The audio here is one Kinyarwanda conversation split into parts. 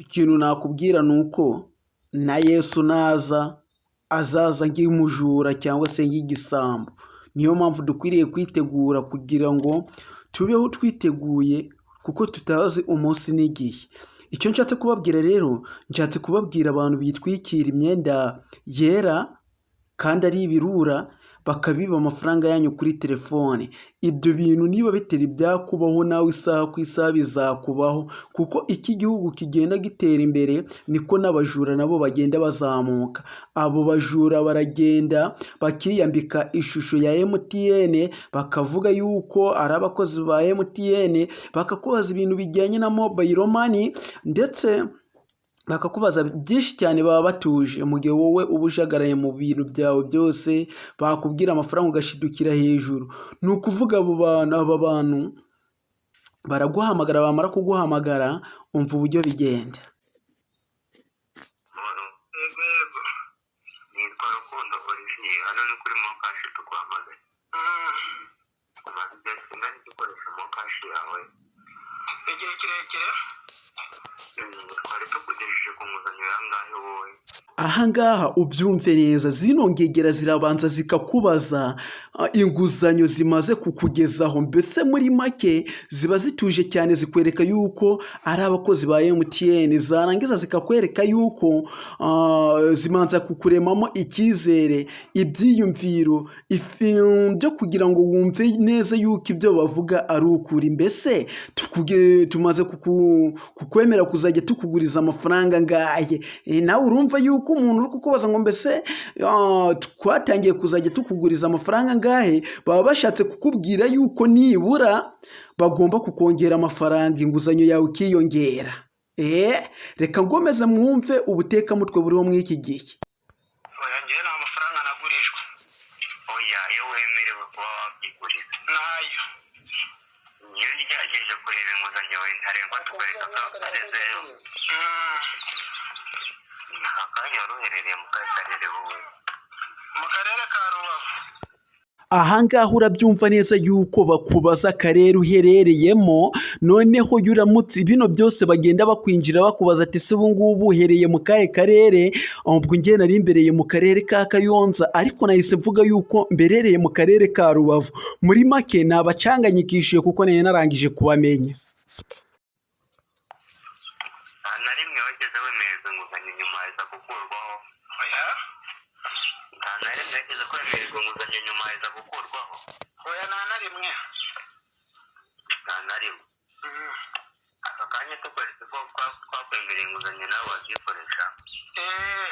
Ikintu nakubwira ni uko na Yesu naza azaza nk'umujura cyangwa se nk'igisambo. Niyo mpamvu dukwiriye kwitegura kugira ngo tubeho twiteguye, kuko tutazi umunsi n'igihe. Icyo nshatse kubabwira rero, nshatse kubabwira abantu bitwikira imyenda yera kandi ari ibirura, bakabiba amafaranga yanyu kuri telefone. Ibyo bintu niba bitari byakubaho nawe, isaha ku isaha bizakubaho, kuko iki gihugu kigenda gitera imbere niko n'abajura nabo bagenda bazamuka. Abo bajura baragenda bakiyambika ishusho ya MTN, bakavuga yuko ari abakozi ba MTN, bakakubaza ibintu bijyanye na mobile money, ndetse bakakubaza byinshi cyane. Baba batuje mu gihe wowe uba ujagaraye mu bintu byawe byose, bakubwira amafaranga ugashidukira hejuru. Ni ukuvuga abo bantu, aba bantu baraguhamagara, bamara kuguhamagara, umva uburyo bigenda. Yego. Nitwa Rukundo Olivier, hano ni kuri MoKash tuguhamagaye. Umaze igihe kingana iki ukoresha MoKash yawe? Igihe kirekire. Twari tukugejeje ku nguzanyo yangahe wowe? Ahangaha ubyumve neza, zino ngegera zirabanza zikakubaza inguzanyo zimaze kukugezaho. Mbese muri make ziba zituje cyane, zikwereka yuko ari abakozi ba MTN, zarangiza zikakwereka yuko zimanza kukuremamo icyizere, ibyiyumviro byo kugira ngo wumve neza yuko ibyo bavuga ari ukuri. Mbese tumaze kukwemera kuzajya tukuguriza amafaranga angahe? Nawe urumva yuko umuntu uri kukubaza ngo mbese twatangiye kuzajya tukuguriza amafaranga angahe, baba bashatse kukubwira yuko nibura bagomba kukongera amafaranga, inguzanyo yawe ikiyongera. Reka ngomeze mwumve ubutekamutwe buriho muri iki gihe. Oya, njyewe nta mafaranga nagurishwa. Oya, iyo wemerewe kuba wabyiguriza. Ntayo. Iyo ugerageje kureba inguzanyo yawe ntarengwa, tukwereka ko ari zeru. Aka kanya wari uherereye mu kahe karere wowe? Mu karere ka Rubavu. Ahangaha urabyumva neza yuko bakubaza akarere uherereyemo. Noneho iyo uramutse bino byose bagenda bakwinjira bakubaza ati: "Ese ubu ngubu uherereye mu kahe karere?" Ubwo njye nari mbereye mu karere ka Kayonza, ariko nahise mvuga yuko mberereye mu karere ka Rubavu. Muri make ni abacanganyikishije, kuko nari narangije kubamenya. Nta na rimwe wigeze wemererwa inguzanyo nyuma iza gukurwaho? Oya. Nta na rimwe wigeze kwemererwa inguzanyo nyuma iza gukurwaho? Oya, nta na rimwe. Nta na rimwe? Aka kanya tukweretse ko twakwemereye inguzanyo, nawe wazikoresha? Eh.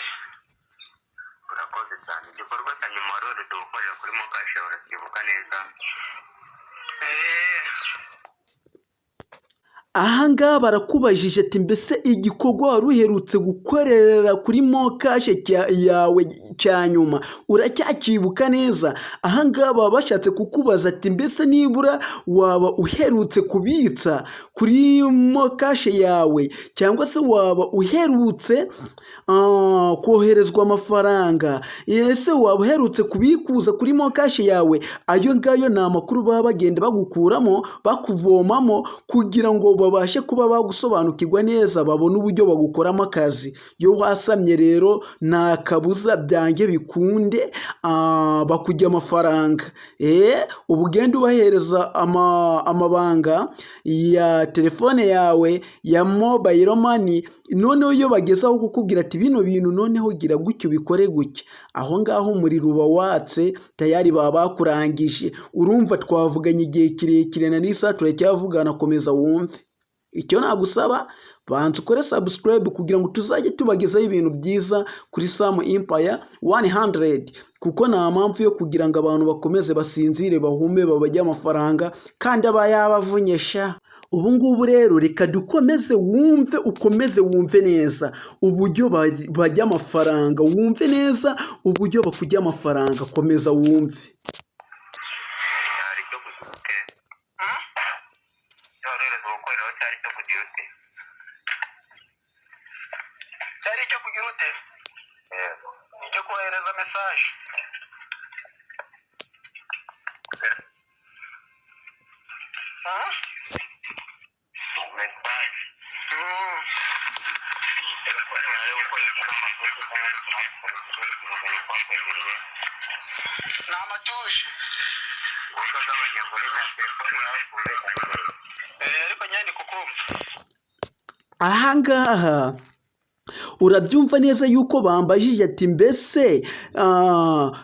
Urakoze cyane. Igikorwa cya nyuma wari uherutse gukorera kuri MoKash uracyibuka neza? Eh. Ahangaha barakubajije ati: "Mbese igikorwa wari uherutse gukorera kuri MoKash yawe cya nyuma uracyacyibuka neza?" Ahangaha baba bashatse kukubaza ati: "Mbese nibura waba uherutse kubitsa kuri MoKash yawe, cyangwa se waba uherutse koherezwa amafaranga, ese waba uherutse kubikuza kuri MoKash yawe?" Ayo ngayo ni amakuru baba bagenda bagukuramo, bakuvomamo, kugira ngo babashe kuba bagusobanukirwa neza, babone uburyo bagukoramo akazi. Iyo wasamye rero nta kabuza, byange bikunde bakujya amafaranga. Uba ugenda ubahereza amabanga ya telefone yawe ya mobile money. Noneho iyo bageze aho kukubwira ati: "Bino bintu noneho gira gutya, ubikore gutya", aho ngaho umuriro uba watse tayari, baba bakurangije. Urumva twavuganye igihe kirekire, na n'isaha turacyavugana. Komeza wumve. Icyo nagusaba, banza ukore subscribe kugira ngo tuzajye tubagezaho ibintu byiza kuri Samu Empire 100, kuko nta mpamvu yo kugira ngo abantu bakomeze basinzire, bahume, babajye amafaranga kandi aba yabavunyesha. Ubu ngubu rero reka dukomeze wumve, ukomeze wumve neza uburyo bajya amafaranga, wumve neza uburyo bakujya amafaranga. Komeza wumve. Cyari cyo kugira ute? Icyo wari uherutse gukoreraho cyari cyo kugira ute? Cyari icyo kugira ute? Yego. Ni icyo kohereza message. Message? Mm. Ari gukoresha n'amatushe cyangwa smartphone kuko twakwemereye. Ni amatushe. Wowe ugabanya volume ya telefone yawe kumvikane neza. Eh, ariko nyine ndi kukumva. Ahangaha urabyumva neza yuko bambajije ati: "Mbese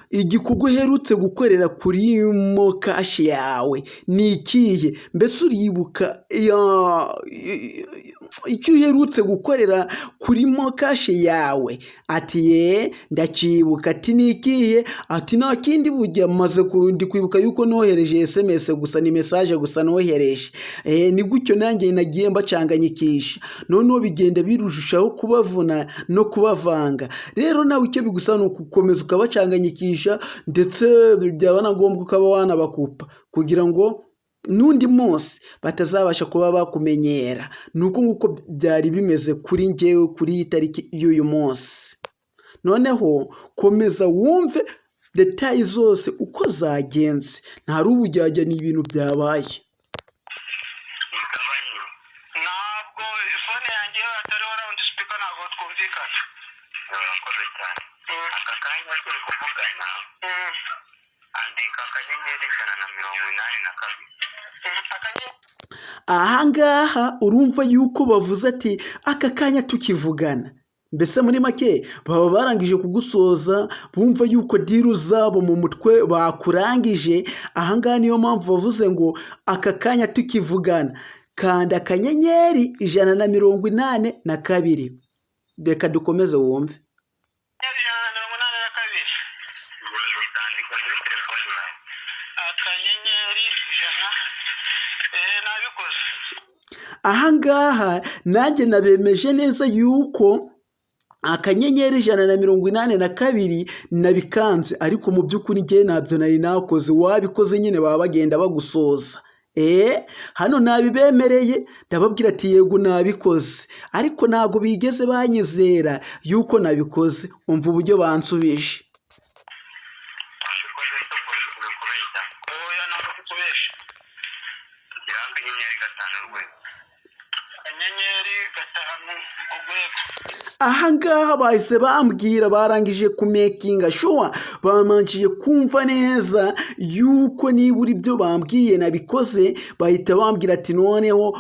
igikorwa uherutse gukorera kuri MoKash yawe ni ikihe? Mbese uribuka icyo uherutse gukorera kuri MoKash yawe?" Ati: "Ye, ndacyibuka." Ati: "Ni ikihe?" Ati: "Nta kindi, bujya maze ndi kwibuka yuko nohereje SMS gusa, ni message gusa nohereje." Ni gutyo nanjye nagiye mbacanganyikisha, noneho bigenda birushaho kubavuna no kubavanga. Rero nawe icyo bigusaba ni ugukomeza ukabacanganyikisha, ndetse byaba na ngombwa ukaba wanabakupa kugira ngo n'undi munsi batazabasha kuba bakumenyera. Ni uko nguko byari bimeze kuri njyewe kuri iyi tariki y'uyu munsi. Noneho komeza wumve détails zose uko zagenze, nta rubujyajya, ni ibintu byabaye. Igabanye. Ntabwo phone yanjye iyo atariho loud speaker ntabwo twumvikana. Urakoze cyane. Aka kanya turi kuvugana, andika *182. Akanyenyeri. Ahangaha urumva yuko bavuze ati: "Aka kanya tukivugana." Mbese muri make baba barangije kugusoza, bumva yuko deal zabo mu mutwe bakurangije. Ahangaha niyo mpamvu bavuze ngo: "Aka kanya tukivugana, kanda *182." Reka dukomeze wumve. 182. Utandika muri telefone yawe. Akanyenyeri ijana, nabikoze. Ahangaha nanjye nabemeje neza yuko *182 nabikanze, ariko mu by'ukuri njye ntabyo nari nakoze. Wabikoze nyine, baba bagenda bagusoza. Hano nabibemereye, ndababwira ati: "Yego, nabikoze," ariko ntabwo bigeze banyizera yuko nabikoze. Umva uburyo bansubije. Wabikoze se uri kubeshya? Oya, ntabwo ndi kubeshya. Shyiraho *5#. *5#. Ahangaha bahise bambwira barangije kumakinga sure, bamanjije kumva neza yuko nibura ibyo bambwiye nabikoze. Bahita bambwira ati: "Noneho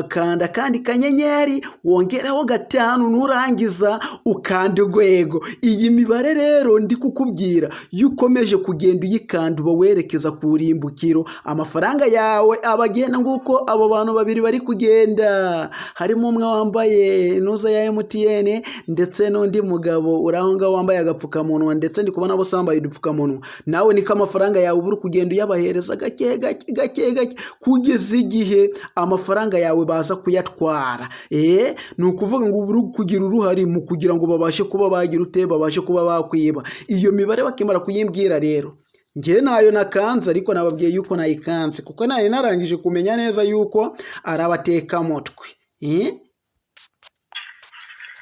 kanda kandi *5*, nurangiza ukanda urwego." Iyi mibare rero ndi kukubwira, iyo ukomeje kugenda uyikanda uba werekeza ku rimbukiro. Amafaranga yawe aba agenda nguko abo bantu babiri bari kugenda, harimo umwe wambaye inuza ya MTN ndetse n'undi mugabo uri aho ngaho wambaye agapfukamunwa, ndetse ndi kubona bose bambaye udupfukamunwa. Nawe niko amafaranga yawe uba uri kugenda uyabahereza gake gake gake gake, kugeza igihe amafaranga yawe baza kuyatwara. Ni ukuvuga ngo uba uri kugira uruhare mu kugira ngo babashe kuba bagira ute, babashe kuba bakwiba. Iyo mibare bakimara kuyimbwira rero, njye nayo nakanze, ariko nababwiye yuko nayikanze kuko nari narangije kumenya neza yuko ari abatekamutwe.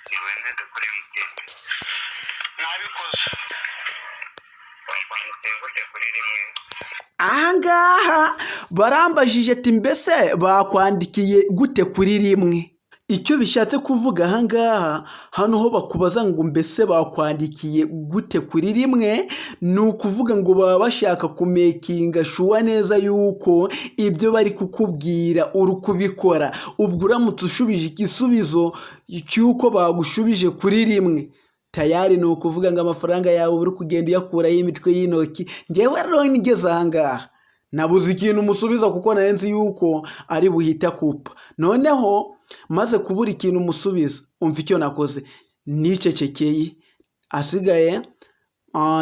Ntiwemeze kuri MTN. Nabikoze. Wakwandikiye gute kuri rimwe? Ahangaha barambajije ati: "Mbese bakwandikiye gute kuri rimwe?" Icyo bishatse kuvuga ahangaha, hano ho bakubaza ngo: "Mbese bakwandikiye gute kuri rimwe?" Ni ukuvuga ngo baba bashaka kumakinga sure neza yuko ibyo bari kukubwira uri kubikora. Ubwo uramutse ushubije igisubizo cy'uko bagushubije kuri rimwe, tayari ni ukuvuga ngo amafaranga yawe uri kugenda uyakuraho imitwe y'intoki. Ngewe rero nigeze ahangaha nabuze ikintu umusubiza, kuko nari nzi yuko ari buhita akupa. Noneho maze kubura ikintu umusubiza, umva icyo nakoze: nicecekeye. Asigaye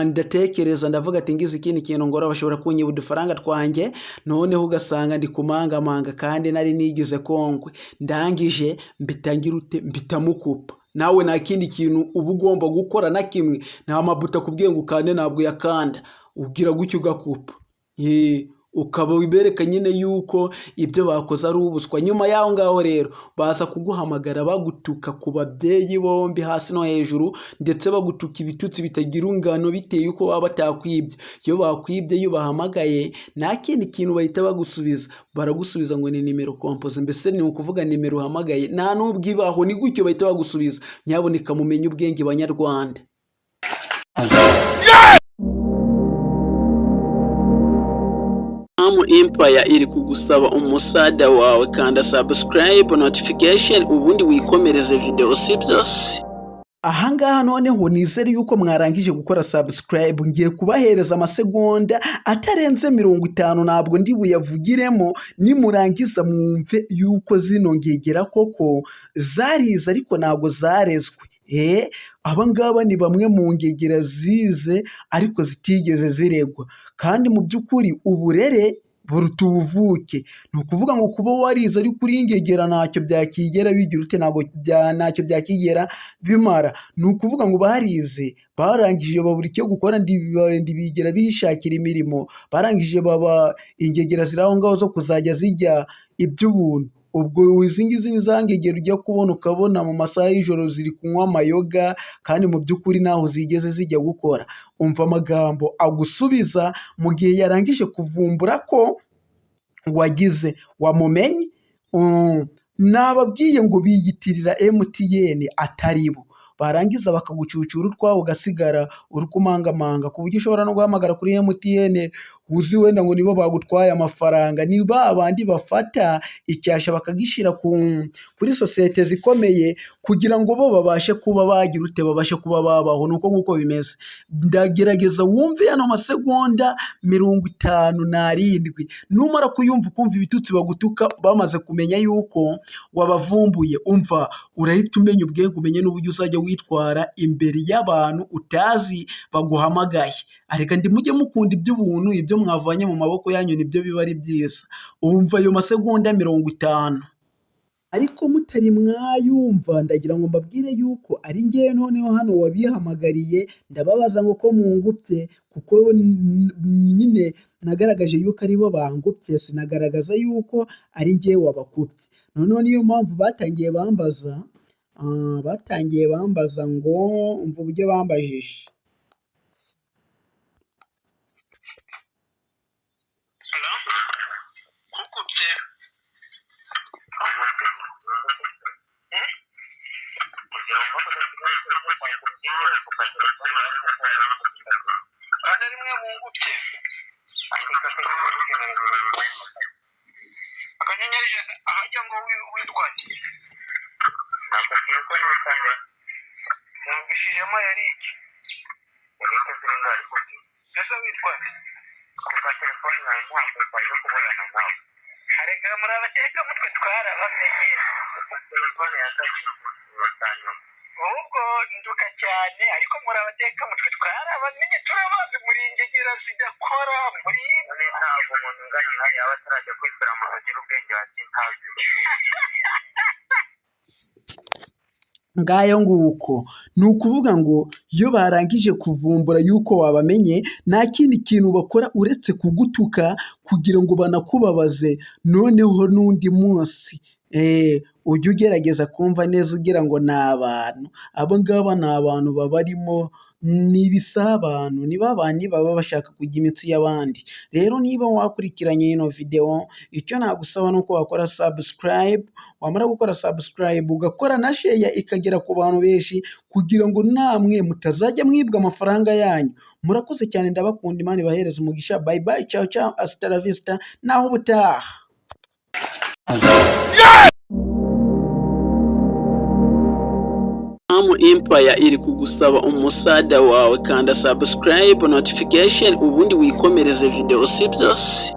ndatekereza, ndavuga ati: "Ngize ikindi kintu ngora bashobora kunyiba udufaranga twanjye." Noneho ugasanga ndi kumangamanga kandi nari nigize kongwe. Ndangije mbita ngira ute? Mbita mukupa. Nawe nta kindi kintu uba ugomba gukora na kimwe, nta mabuto akubwiye ngo ukande, ntabwo uyakanda, ugira gutyo ugakupa. Ukaba ubereka nyine yuko ibyo bakoze ari ubuswa. Nyuma y'aho ngaho rero baza kuguhamagara bagutuka ku babyeyi bombi hasi no hejuru, ndetse bagutuka ibitutsi bitagira ingano bitewe uko baba batakwibye. Iyo bakwibye, iyo bahamagaye, nta kindi kintu bahita bagusubiza, baragusubiza ngo ni nimero composé. Mbese ni ukuvuga nimero uhamagaye nta n'ubwo ibaho, ni gutyo bahita bagusubiza. Nyaboneka mumenye ubwenge, Banyarwanda. Am Empire iri kugusaba umusada wawe, kanda subscribe, notification, ubundi wikomereze video, si byose. Ahangaha noneho nizere yuko mwarangije gukora subscribe. Ngiye kubahereza amasegonda atarenze 50, ntabwo ndi buyavugiremo. Nimurangiza mwumve yuko zino ngegera koko zarize ariko ntabwo zarezwe. Aba ngaba ni bamwe mu ngegera zize ariko zitigeze ziregwa, kandi mu by'ukuri uburere buruta ubuvuke. Ni ukuvuga ngo kuba warize ariko uri ingegera ntacyo byakigera bigira ute, ntabwo ntacyo byakigera bimara. Ni ukuvuga ngo barize, barangije babura icyo gukora, ntibigera bishakira imirimo, barangije baba ingegera ziri aho ngaho zo kuzajya zijya iby'ubuntu. Ubwo izi ngizi ni za ngegera ujya kubona ukabona mu masaha y'ijoro ziri kunywa amayoga, kandi mu by'ukuri ntaho zigeze zijya gukora. Umva amagambo agusubiza mu gihe yarangije kuvumbura ko wagize wamumenye. Nababwiye ngo biyitirira MTN atari bo, barangiza bakagucucura utwawe ugasigara uri kumangamanga, ku buryo ushobora no guhamagara kuri MTN uzi wenda ngo nibo bagutwaye amafaranga. Ni ba bandi bafata icyasha bakagishyira kuri sosiyete zikomeye kugira ngo bo babashe kuba bagira ute, babashe kuba babaho. Ni uko nguko bimeze. Ndagerageza wumve ano masegonda 57. Numara kuyumva, ukumva ibitutsi bagutuka bamaze kumenya yuko wabavumbuye, umva, urahita umenya ubwenge, umenye n'uburyo uzajya witwara imbere y'abantu utazi baguhamagaye. Areka mujye mukunda iby'ubuntu, ibyo mwavanye mu maboko yanyu nibyo biba ari byiza. Wumva ayo masegonda 50. Ariko mutari mwayumva, ndagira ngo mbabwire yuko ari ngewe noneho hano wabihamagariye, ndababaza ngo ko mungupye, kuko nyine nagaragaje yuko aribo bangupye, sinagaragaza yuko ari ngewe wabakupye. Noneho niyo mpamvu batangiye bambaza ngo, umva uburyo bambajije. Hello? Kukupye. Mu gihe wumva ko udafite telefone yawe kuko Ana rimwe mungupye. Andika *183. *100 ahajya ngo witwa nde? Nakubwiye ko nitwa nde? Numvishijemo Eric. Eric Ziringari kuki? Ese witwa nde? Kuva telefone yawe ntabwo twaje kubonana nawe. Areka muri abatekamutwe, twarabamenye. Telefone ya kabiri nyuma. Ahubwo nduka cyane, ariko muri abatekamutwe, twarabamenye, turabazi, muri ingegera zidakora muri None ntabwo umuntu ungana nawe yaba atarajya kwisura mu agira ubwenge watintazi. Ngayo nguko. Ni ukuvuga ngo iyo barangije kuvumbura yuko wabamenye, nta kindi kintu bakora uretse kugutuka kugira ngo banakubabaze. Noneho n'undi munsi ujye ugerageza kumva neza ugira ngo ni abantu. Abo ngabo ni abantu babarimo, ni ibisabano, ni ba bandi baba bashaka kurya imitsi y'abandi. Rero niba wakurikiranye ino videwo, icyo nagusaba ni uko wakora subscribe, wamara gukora subscribe ugakora na share ikagera ku bantu benshi, kugira ngo namwe mutazajya mwibwa amafaranga yanyu. Murakoze cyane, ndabakunda, Imana ibahereze umugisha. Bye bye, ciao ciao, hasta la vista, naho ubutaha. Am Empire iri kugusaba umusada wawe, kanda subscribe, notification, ubundi wikomereze video, si byose.